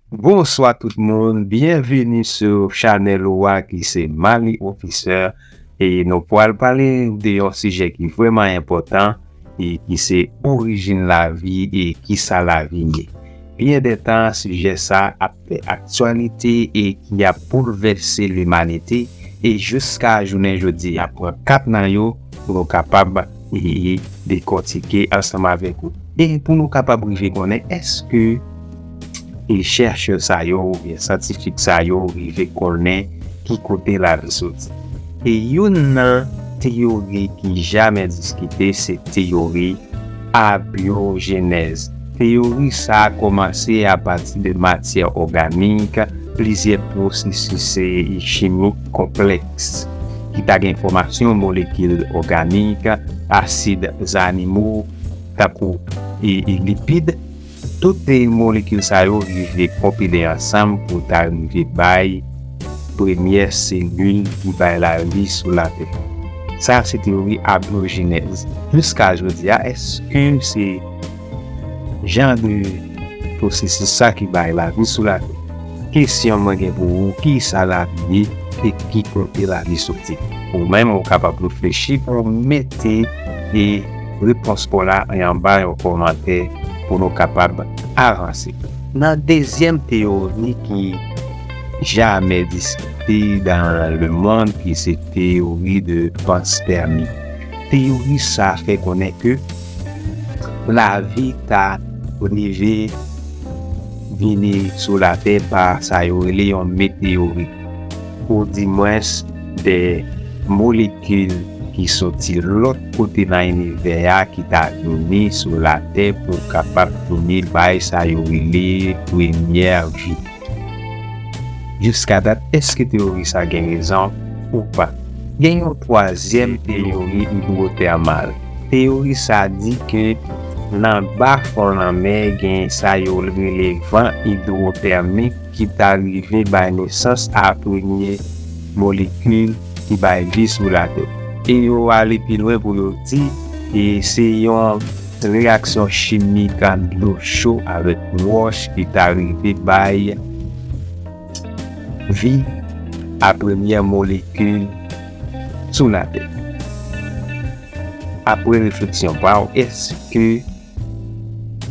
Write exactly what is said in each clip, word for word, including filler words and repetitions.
Bonswa tout moun, byenveni sou chanèl ou a ki se Mali Officer. E nou pral pale de yon sijè ki vrèman enpòtan e ki se orijin lavi e kisa lavi ye. Byen de tan, sijè sa ap fè aktyalite e ki ap boulvèse limanite, e jiska jounen jodi a, pran kat nan yo pou nou kapab e, e dekòtike ansanm avèk ou. E pou nou kapab rive konnen èske e chèchè sa yo oubyen syantifik sa yo rive konnen ki kote lavi soti. E youn nan teyori ki jamè diskite se teyori abyojenèz. Teyori sa a kòmanse apati de matyè òganik, plizyè pwosesis chimik konplèks ki ta gen fòmasyon molekil òganik, asid zanimo, tankou e, e lipid. Tout e molekil sa yo rive konpile ansanm pou ta rive bay premyè selil ki bay lavi sou Latè. Sa se teyori abyojenèz. Jiska jodi a, èske se jan de pwosesis sa ki bay lavi sou Latè? Kesyon mwen gen pou ou, kisa lavi ye e ki kote lavi soti? Ou menm, ou kapab reflechi pou w mete e repons pa w la anba yon kòmantè pou nou kapab avanse. Nan dezyèm teyori ki jamè diskite dans le monde, ki se teyori de panspermi. Teyori sa fè konnen ke lavi ta rive vini sou Latè pa sa yo rele yon meteyorit, oudimwens de molekil ki soti lòt kote nan inivè a ki ta vini sou Latè pou kapab vini bay sa yo rele premyè vi. Jiska dat, èske teyori sa gen rezon ou pa? Gen yon twazyèm teyori idwotèmal. Teyori sa di ke nan ba fon lanmè gen sa yo rele van idwotèmik ki ta rive bay nesans a premye molekil ki bay vi sou Latè. E yo ale pi lwen pou yo di, e se yon reyaksyon chimik an dlo cho avèk wòch ki ta rive bay vi a premyè molekil sou Latè. Apre refleksyon pa w, èske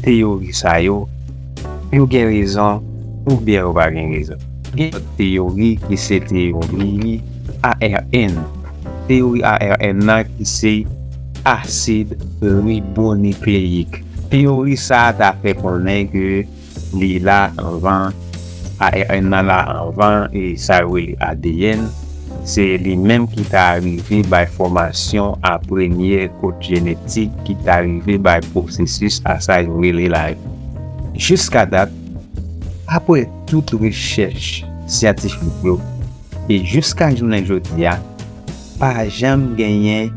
teyori sa yo, yo gen rezon oubyen yo pa gen rezon? Gen lòt teyori ki se teyori A R N. Teyori A R N nan ki se asid ribonukleyik. Teyori sa a ta fè konnen ke li la anvan, A R N nan la anvan e sa yo rele A D N. Se li menm ki ta rive bay fòmasyon a premyè kod jenetik ki ta rive bay pwosesis a sa yo rele lavi. Jiska dat, apre tout rechèch syantifik yo, e jiska jounen jodi a, pa janm genyen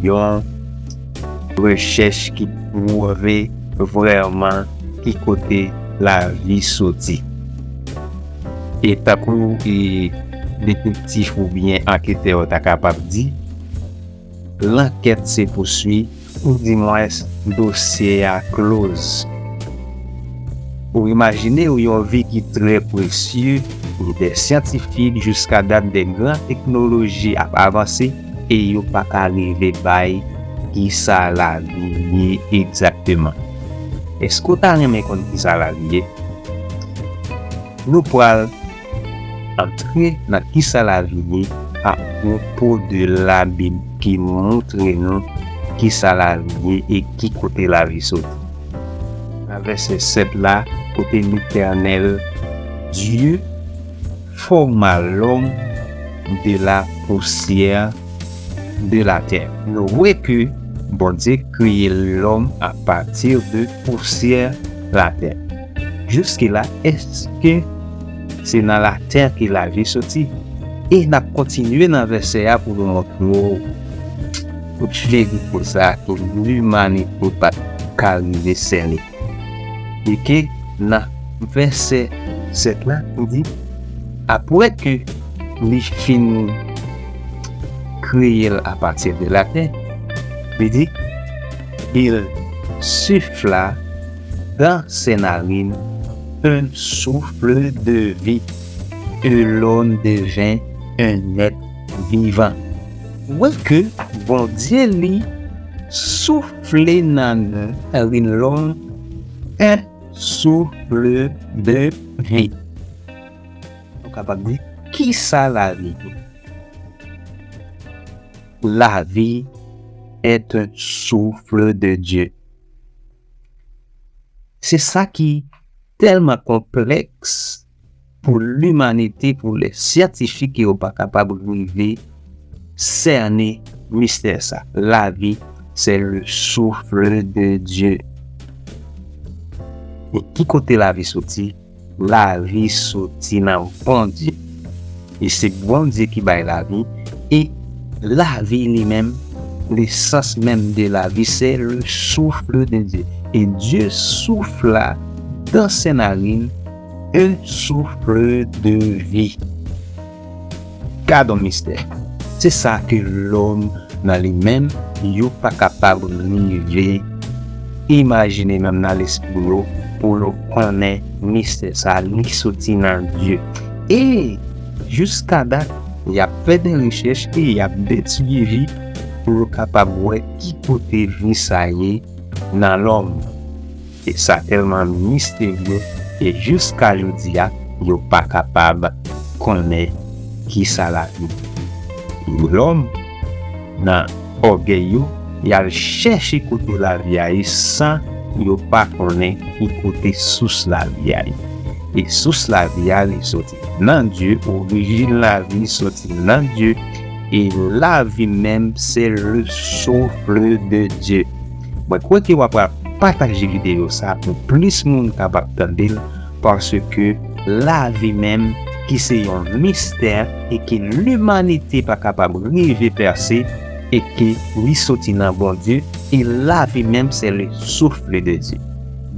yon rechèch ki pwouve vrèman ki kote lavi soti. E tankou e detektif oubyen anketè yo ta kapab di, lankèt se pouswi, oudimwens dosye a close. Ou imajine w yon vi ki trè presye, pou de syantifik jiska dat de gran teknoloji ap avanse e yo pa ka rive bay kisa lavi ye egzakteman. Èske w ta renmen konn kisa lavi ye? Nou pral antre nan kisa lavi ye apwopo de Labib ki montre nou kisa lavi ye e ki kote lavi soti. Nan vèsè sèt la, kote Letènèl Dye forma l'homme de la poussière de la terre. Nou wè ke Bondye kreye lòm apati de pousyè latè. Jiske la, èske se nan latè ke lavi soti? E n ap kontinye nan vèsè a pou nou montre w tout verite sa ke limanite pa t ka rive sène. E ke nan vèsè sèt la, li di, apre ke li fin kreye l apati de latè, li di, il souffla dans ses narines un souffle de vie, et l'homme devint un être vivant. Ou wè ke Bondye li soufle nan, nan lòm un souffle de vie. Nou kapab di, kisa lavi ye? La vie est un souffle de Dieu. Se sa ki tèlman konplèks pou limanite, pou lè syantifik yo pa kapab rive sène mistè sa. Lavi, c'est le souffle de Dieu. E ki kote lavi soti? Lavi soti nan Bondye. E se Bondye ki bay lavi. E lavi li menm, l'essence même de la vie, c'est le souffle de Dieu. Et Dieu souffla dans ses narines un souffle de vie. Gad on mistè. Se sa ke lòm nan li menm, yo pa kapab rive imajine menm nan lespri yo pou yo konnen mistè sa, li soti nan Dye. E jiska dat, y ap fè de rechèch e y ap detwiye vi pou yo kapab wè ki kote vi sa ye nan lòm. E sa tèlman misterye, e jiska jodi a, yo pa kapab konnen kisa lavi. Lòm, nan ògèy yo, y al chèche kote lavi a ye san yo pa konnen ki kote sous lavi a ye. E sous lavi a, li soti nan Dye, orijin lavi soti nan Dye, e lavi menm, c'est le souffle de Dieu. Mwen kwè ke w ap pataje videyo sa pou plis moun kapab tande l, paske lavi menm, ki se yon mistè e ke limanite pa kapab rive pèse, e ke li soti nan Bondye, e lavi menm, c'est le souffle de Dieu.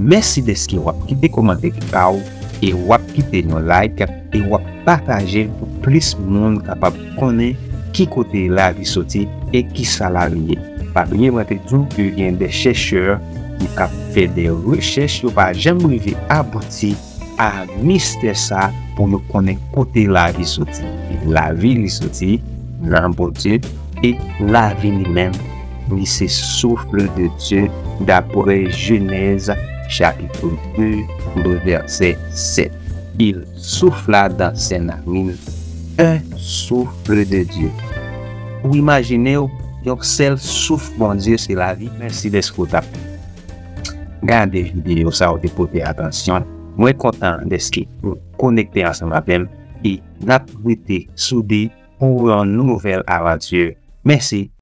Mèsi dèske w ap kite kòmantè pa w, e w ap kite yon like, e w ap pataje l pou plis moun kapab konnen ki kote lavi soti e kisa lavi ye. Pa bliye, mwen te di w ke gen de chèchè ki ap fè de rechèch, yo pa janm rive abouti a mistè sa pou yo konnen kote lavi soti. Lavi, li soti nan Bondye, e lavi li menm, li se souffle de Dieu, daprè Jenèz chapit de, le vèsè sèt. Il souffla dans ses narines un souffle de Dieu. Ou imajine w, yon sèl souf Bondye, se lavi. Mèsi dèske w t ap gade videyo sa, ou te pote atansyon. Mwen kontan dèske ou konekte ansanm avè m e n ap rete soude pou yon nouvèl avanti. Mèsi.